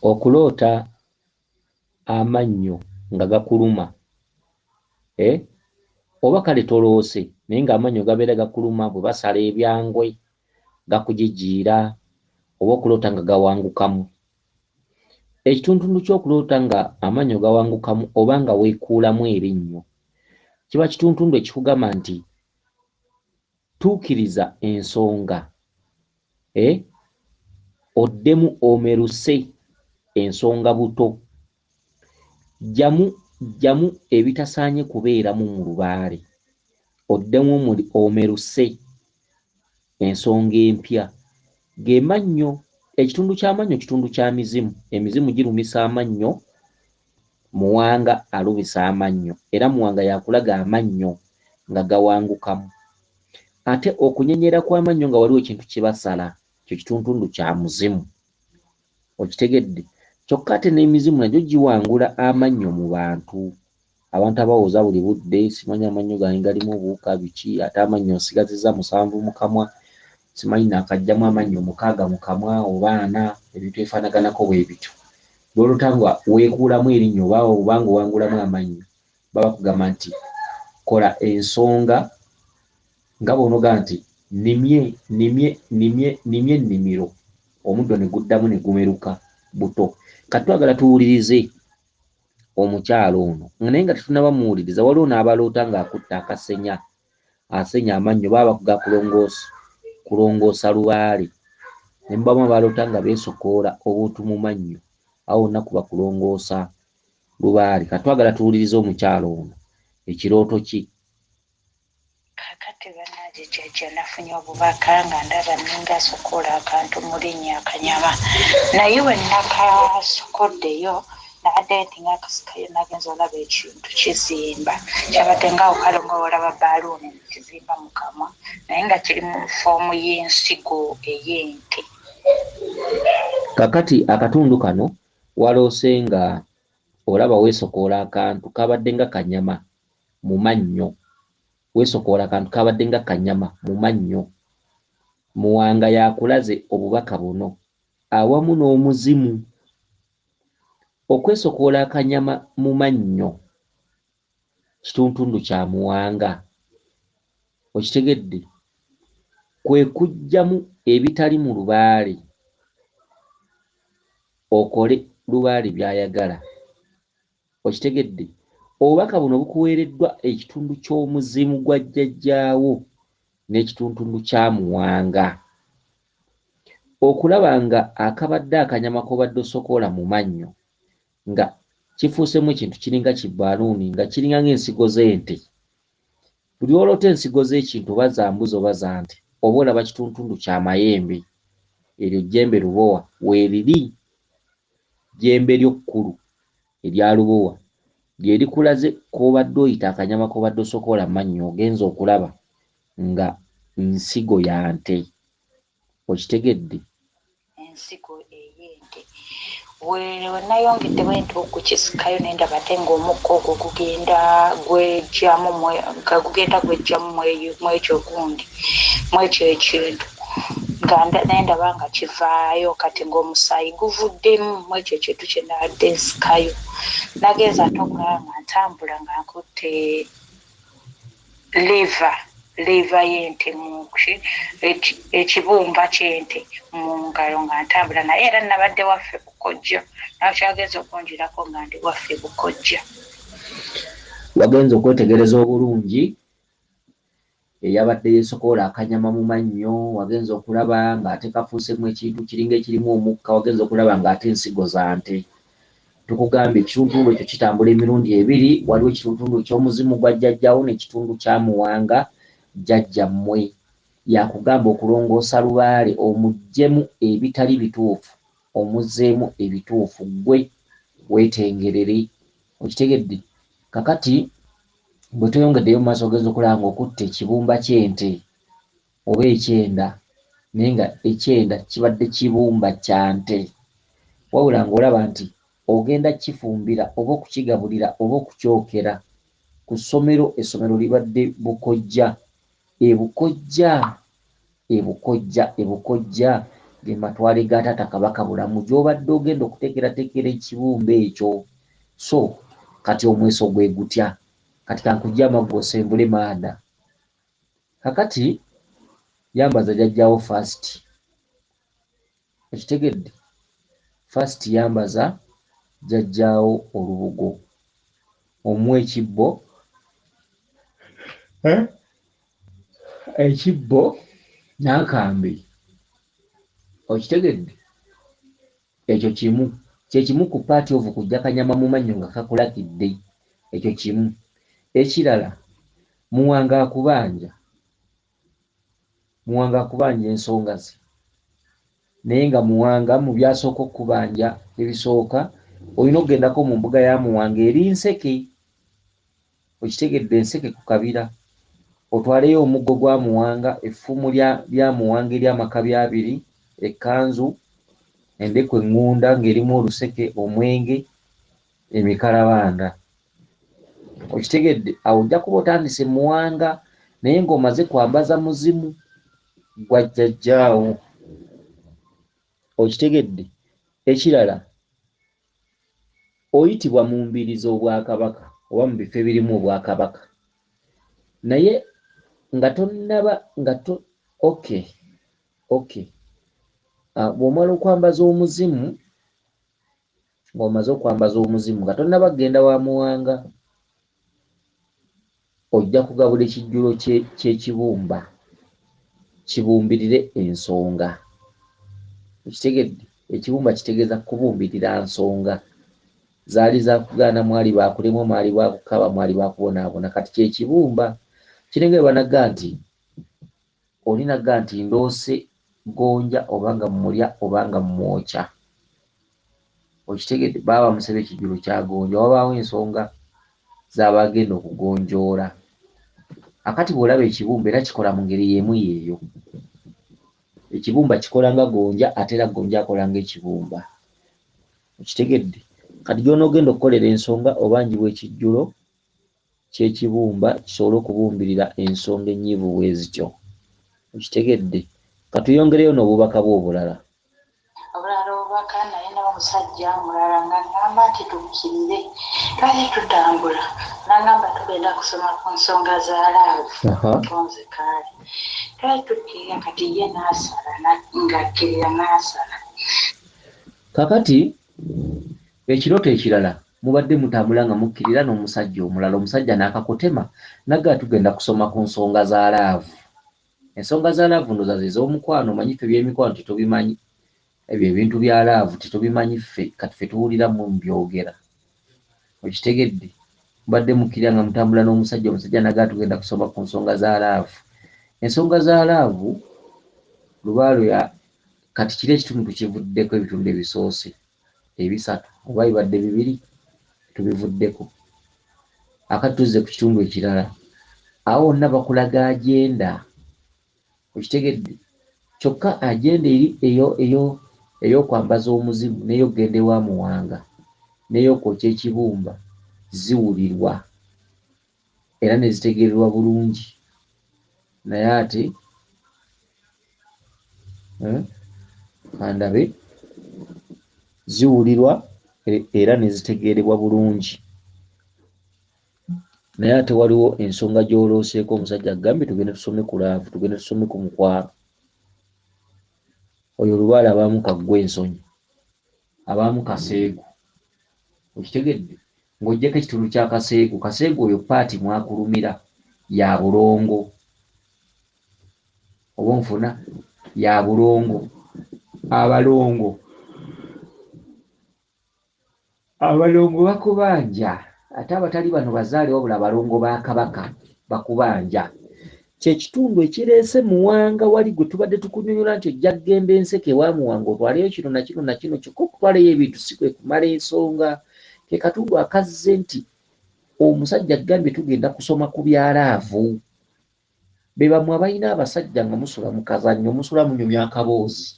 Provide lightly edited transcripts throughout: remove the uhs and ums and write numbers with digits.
Okuloota amannyo nga gakuluma, eh? Oba kale toloose naye ng'amannyo gabeera gakuluma bwe basala ebyangwe gakujijiira, oba okuloota nga gawangukamu. Ekituntundu ky'okuloota nga amannyo gawangukamu oba nga weekuulamu erinnyo kiba kituntundu ekikugamba nti tuukiriza ensonga, eh? Oddemu omeruse ensonga buto. Ggyamu ggyamu ebitasaanye kubeeramu mu lubaale, oddemu omeruse ensonga empya. Ge mannyo, ekitundu ky'amannyo kitundu kya mizimu. Emizimu girumisa amannyo, Muwanga alumisa amannyo era Muwanga y'akulaga amannyo nga gawangukamu. Ate okunyenyera kw'amannyo nga waliwo ekintu kye basala, kyo kituntundu kya muzimu. Okitegedde? Kyokka ate n'emizimu nagyo giwangula amannyo mu bantu. Abantu abawoza buli budde, simanyi amannyo gange galimu obuwuka biki, ate amannyo nsigazizza 7 mu kamwa, simanyi naakaggyamu amannyo 6 mu kamwa oba 4, ebintu ebifaanaganako bwe bityo. Lw'oloota nga weekuulamu erinnyo oba oba ng'owangulamu amannyo, baba bakugamba nti kola ensonga nga bw'onoga nti nnimye, nnimye, nnimye, nnimye ennimiro, omuddo ne guddamu ne gumeruka buto. Kati twagala tuwulirize omukyala ono, naye nga tetunnaba muwuliriza, waliwo n'abaloota ng'akutte akasenya, asenya amannyo, baba bakuga kulongoosa lubaale. Ne mubamu abaloota nga beesokoola obuntu mu mannyo, awo wonna kuba kulongoosa lubaale. Kati twagala tuwulirize omukyala ono ekirooto ki. Kaakati bannange jjajja nafunye obubaka nga ndaba nninga asokoola akantu mu linnya akanyama, naye we nakasokoddeyo nabadde nti ng'akasikayo nagenze olaba ekintu kizimba, kyabadde ng'awo kale nga olaba baaluuni ne kizimba mu kamwa, naye nga kiri mu ffoomu y'ensigo ey'ente. Kakati akatundu kano waloose nga olaba weesokoola akantu kabadde nga kanyama mu mannyo. Weesokoola akantu kabadde nga kanyama mu mannyo. Muwanga y'akulaze obubaka buno awamu n'omuzimu. Okwesokoola akanyama mu mannyo kituntundu kya Muwanga. Okitegedde? Kwe kuggyamu ebitali mu lubaale okole lubaale by'ayagala. Okitegedde? Obubaka buno bukuweereddwa ekitundu ky'omuzimu gwa jjajjaawo n'ekituntundu kya Muwanga. Okulaba nga akabadde akanyama k'obadde osokoola mu mannyo nga kifuusemu ekintu kiringa kibbaluuni nga kiringa ng'ensigo z'ente. Buli lw'oloota ensigo z'ekintu oba za mbuzi oba za nte oba olaba kituntundu kya mayembe. Eryo jjembe Lubowa weeriri. Jjembe lyo kkulu erya Lubowa lye likulaze k'obadde oyita akanyama k'obadde osokoola mu mannyo ogenze okulaba nga nsigo ya nte. Okitegedde? Ensigo ey'ente. We nayongedde bwenti okukisikayo ne ndaba ate ng'omukka ogwo gugenda gwejjamu nga gugenda gwejjamu mwekyo gundi mwekyo ekintu nga ne ndaba nga kivaayo kati ng'omusaayi guvuddemu mwekyo ekintu kye nabadde nsikayo. Nagenze ate okulaba nga ntambula nga nkutte liver, liver y'ente mu ekibumba ky'ente mu ngalo nga ntambula, naye era nabadde waffe Bukojja, nakyageza okunjirako nga ndi waffe Bukojja. Wagenze okwetegereza obulungi eyabadde yeesokoola akanyama mu mannyo, wagenze okulaba ng'ate kafuusemu ekintu kiringa ekirimu omukka, wagenze okulaba ng'ate ensigo za nte. Tukugambye ekituntundu ekyo kitambula emirundi ebiri, waliwo ekituntundu eky'omuzimu gwa jjajjaawo n'ekitundu kya Muwanga jjajjammwe. Yakugamba okulongoosa lubaale omuggyemu ebitali bituufu omuzzeemu ebituufu ggwe weetengerere. Okitegedde? Kakati bwe tweyongeddeyo mu maaso ogenza okulaba ng'okutte ekibumba ky'ente oba ekyenda, naye nga ekyenda kibadde kibumba kya nte, wabula ng'olaba nti ogenda kukifumbira oba okukigabulira oba okukyokera ku ssomero. Essomero libadde Bukojja. E Bukojja, e Bukojja, e Bukojja Ge matwale ga taata Kabaka Bulamu gy'obadde ogenda okuteekerateekera ekibumba ekyo. So kati omweso gwe gutya? Kati kankujje amaggo osembule maada. Kakati yambaza jajjawo first. Okitegedde? First yambaza jajjaawo olubugo. Omuwe ekibbo. Eh? Ekibbo n'akambe. Okitegedde? Ekyo kimu. Kye kimu ku part of kujja kanyama mu mannyo nga kakulakidde. Ekyo kimu. Ekirala, Muwanga akubanja. Muwanga akubanja ensonga ze. Naye nga Muwanga mu by'asooka okukubanja ebisooka, olina okugendako mu mbuga ya Muwanga eri Nseke. Okitegedde Nseke ku Kabira. Otwaleyo omuggo gwa Muwanga, effumu lya Muwanga ery'amakabi abiri, ekkanzu, endeku eŋŋunda ng'erimu oluseke, omwenge, emikalabanda. Okitegedde? Awo ojja kuba otandise Muwanga naye ng'omaze kwambaza muzimu gwa jjajjaawo. Okitegedde? Ekirala, oyitibwa mu mbiri z'Obwakabaka oba mu bifo ebirimu Obwakabaka. Naye nga tonnaba nga to okay okay bw'omala okwambaza omuzimu ng'omaze okwambaza omuzimu nga tonnaba kugenda wa Muwanga ojja kugabula ekijjulo ky'ekibumba kibumbirire ensonga. Okitegedde? Ekibumba kitegeeza kubumbirira nsonga. Zaali za kugaana, mwali ba kulemwa, mwali ba kukaaba, mwali ba kubonaabona. Kati kye kibumba. Kiringa bwe banagga nti, oli nagga nti ndoose gonja oba nga mmulya oba nga mmwokya. Okitegedde? Baba bamusaba ekijjulo kya gonja. Wabaawo ensonga z'aba agenda okugonjoola. Akati bw'olaba ekibumba era kikola mu ngeri y'emu y'eyo. Ekibumba kikola nga gonja ate era gonja akola ng'ekibumba. Okitegedde? Kati gy'onoogenda okukolera ensonga obanjibwa ekijjulo ky'ekibumba kisobole okubumbirira ensonga ennyiivu bwe zityo. Okitegedde? Ka tuyongereyo n'obubaka bwo obulala. Obulala obubaka nalina omusajja omulala nga ngamba nti tukkirire. Twali tutambula nangamba tugenda kusoma ku nsonga za laavu. Ntonze kaali. Twali tukkirira kati ye n'asala ng'akkirira n'asala. Kakati ekirooto ekirala mubadde mutambula nga mukkirira n'omusajja omulala omusajja n'akakutema nagamba tugenda kusoma ku nsonga za laavu. Ensonga za laavu ndowooza ze z'omukwano omanyi ffe eby'emikwano tetubimanyi. Ebyo ebintu bya laavu tetubimanyi ffe kati ffe tuwulira mmwe mubyogera. Okitegedde? Mubadde mukkirira nga mutambula n'omusajja omusajja nagamba tugenda kusoma ku nsonga za laavu. Ensonga za laavu lubaalo ya kati kiri ekitundu tukivuddeko ebitundu ebisoose ebisatu oba bibadde bibiri tubivuddeko. Akati tuzze ku kitundu ekirala. Awo wonna bakulaga agenda. Okitegedde? Kyokka agenda eri eyo eyo ey'okwambaza omuzimu n'ey'okugenda ewa Muwanga n'ey'okwokya ekibumba ziwulirwa era ne zitegeererwa bulungi. Naye ate eh, kandabe ziwulirwa era ne zitegeerebwa bulungi. Naye ate waliwo ensonga gy'olooseeko omusajja agambye tugende tusome ku laavu, tugende tusome ku mukwano. Oyo lubaale abaamu kaggwa ensonyi, abaamu kaseegu. Okitegedde? Ng'oggyeko ekitundu kya kaseegu, kaseegu oyo paati mw'akulumira ya bulongo. Oba onfuna? Ya bulongo. Abalongo. Abalongo bakubanja ate abatali bano bazaale wabula abalongo ba Kabaka bakubanja. Kye kitundu ekireese Muwanga wali gwe tubadde tukunyonyola nti ojja kugenda e Nseke ewa Muwanga otwaleyo kino na kino na kino kyokka okutwalayo ebintu si kwe kumala ensonga. Ke katundu akazze nti omusajja agambye tugenda kusoma ku bya laavu. Be bamwe abalina abasajja nga musula mu kazannyo, musula munyumya akaboozi.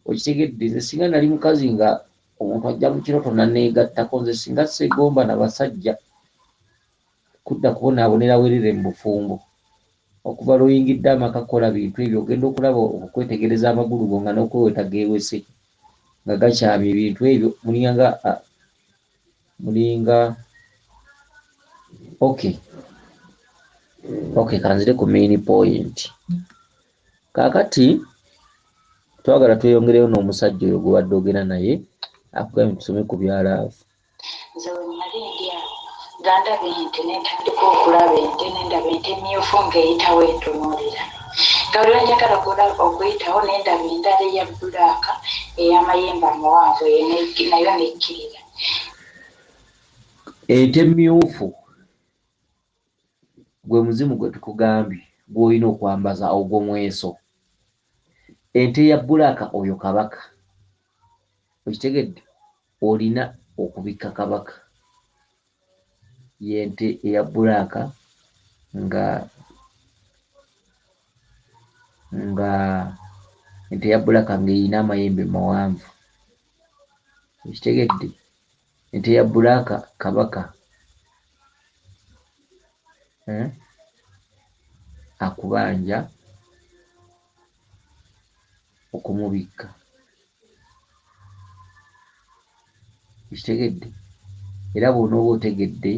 Okitegedde? Nze singa nali mukazi nga omuntu ajja mu kirooto naneegattako, nze singa seegomba na basajja kudda kubonaabonera werere mu bufumbo. Okuva lw'oyingidde amaka kukola bintu ebyo, ogenda okulaba okwetegereza amagulu go nga n'okweweta geewese nga gakyamye ebintu ebyo mulinga nga mulinga okay. Okay, kanzire ku main point. Kaakati twagala tweyongereyo n'omusajja oyo gw'obadde ogenda naye akugambye tusome ku bya love. Nze we nali ndi awo nga ndaba ente ne ntandika okulaba ente ne ndaba ente emmyufu ng'eyitawo entunuulira. Nga buli lwe njagala okuyitawo ne ndaba endala eya bbulaaka ey'amayembe amawanvu eyo nayo n'ekkirira. Ente emmyufu gwe muzimu gwe tukugambye gw'olina okwambaza ogwo mweso. Ente ya bbulaaka oyo kabaka. Okitegedde? Olina okubikka kabaka. Y'ente eya bbulaaka nga nga ente ya bbulaaka ng'erina amayembe mawanvu. Okitegedde? Ente ya bbulaaka kabaka eh? Akubanja okumubikka. Okitegedde? Era bw'onooba otegedde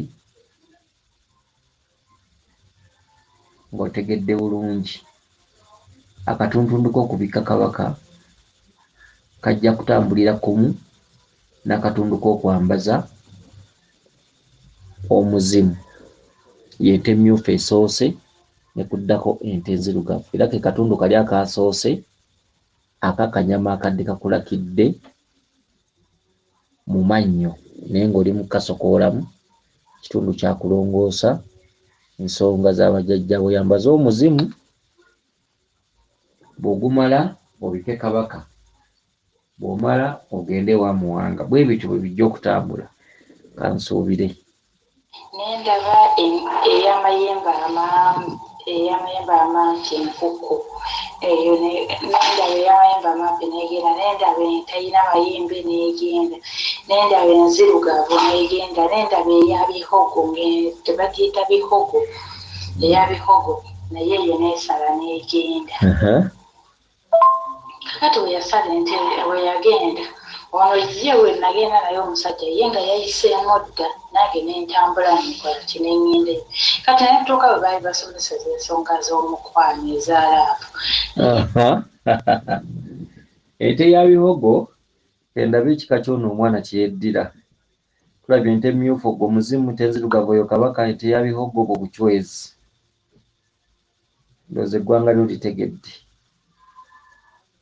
ng'otegedde bulungi, akatuntundu k'okubikka kabaka kajja kutambulira kumu n'akatundu k'okwambaza omuzimu. Y'ente emmyufu esoose ne kuddako ente enzirugavu. Era ke katundu kali akaasoose ak'akanyama akadde kakulakidde mu mannyo naye ng'oli mu kukasokoolamu, kitundu kya kulongoosa nsonga za bajjajja bo. Oyambaze omuzimu, bw'ogumala obike kabaka, bw'omala ogende ewa Muwanga. Bwe bityo bwe bijja okutambula, kansuubire. Ne ndaba ey'amayembe ey'amayembe amampi enkuku eyo ne ndaba ey'amayembe amampi n'egenda, ne ndaba entalina mayembe n'egenda, ne ndaba enzirugavu n'egenda, ne ndaba eya bihogo tebagiyita bihogo, eya bihogo naye eyo n'esala n'egenda. Kakati we yasala ente we yagenda, ono ye we nagenda naye omusajja ye nga yayiseemu dda, nange ne ntambula nkola ki ne ŋŋendayo. Kati ne ntuuka we baali basomeseza ensonga z'omukwano eza love. Ente ya bihogo endabe ekika ky'ono omwana kye yeddira. Tulabye ente emmyufu ogwo muzimu, ente enzirugavu oyo kabaka, ente ya bihogo bwo bucwezi. Ndowooza eggwanga lyo litegedde.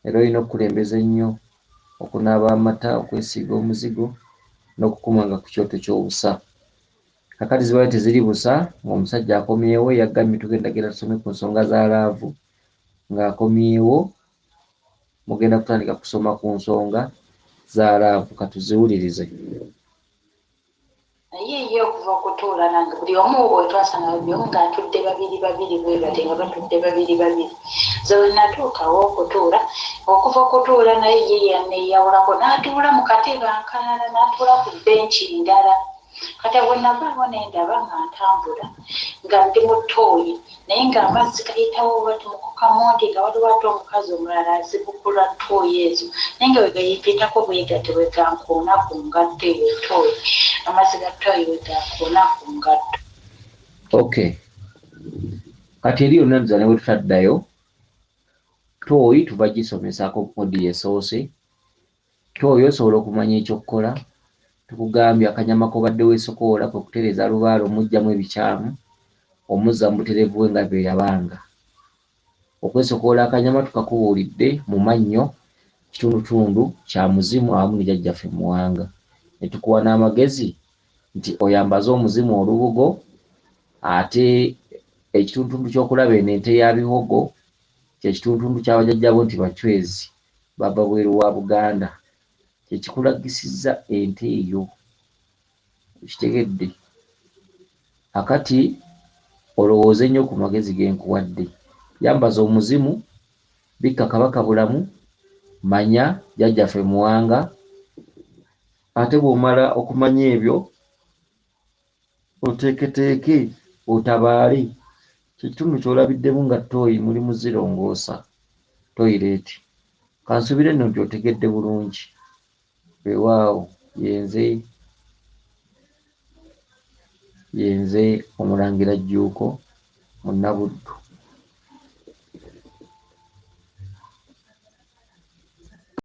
Era olina okukulembeza ennyo okunaaba amata, okwesiiga omuzigo n'okukumanga ku kyoto ky'obusa. Kaakati zibayo teziri busa, ng'omusajja akomyewo yagambye tugenda genda tusome ku nsonga za love, ng'akomyewo mugenda kutandika kusoma ku nsonga za love. Katuziwulirize. Naye ye okuva okutuula nange buli omu wetwasanga buli omu ng'atudde babiri babiri bwe bati nga batudde babiri babiri. Nze we natuukawo okutuula, okuva okutuula naye ye yanneeyawulako n'atuula mu katebe akalala n'atuula ku bbenki ndala. Kati bwe navaawo ne ndaba nga ntambula nga ndi mu ttooyi naye ng'amazzi gayitawo bati mu kamondi nga waliwo ate omukazi omulala azibukula ttooyi ezo naye nga bwe gayitako bwe gati bwe gankoona ku ngatto eyo ttooyi, amazzi ga ttooyi bwe gankoona ku ngatto. Okay. Kati eri yonna nza ne bwe tutaddayo, ttooyi tuva gisomesaako audio esoose. Ttooyi osobola okumanya ekyokukola. Tukugambye akanyama k'obadde weesokoola kwe kutereeza lubaale omuggyamu ebikyamu, omuzza mu butereevu bwe nga bwe yabanga. Okwesokoola akanyama tukakubuulidde mu mannyo kitundutundu kya muzimu awamu ne jjajjaffe Muwanga. Ne tukuwa n'amagezi nti oyambaze omuzimu olubugo ate ekitundutundu ky'okulaba eno ente ya bihogo kye kitundutundu kya bajjajjabo nti Bachwezi bava bweru wa Buganda. Kye kikulagisizza ente eyo. Okitegedde? Akati olowooze nnyo ku magezi ge nkuwadde. Yambaza omuzimu, bikka Kabaka Bulamu, manya jjajjaffe Muwanga, ate bw'omala okumanya ebyo oteeketeeke otabaale. Kyekitundu ky'olabiddemu nga ttooyi muli mu zirongoosa toyireeti. Kansuubire nno nti otegedde bulungi. Weewaawo yenze yenze Omulangira Jjuuko Munnabuddu.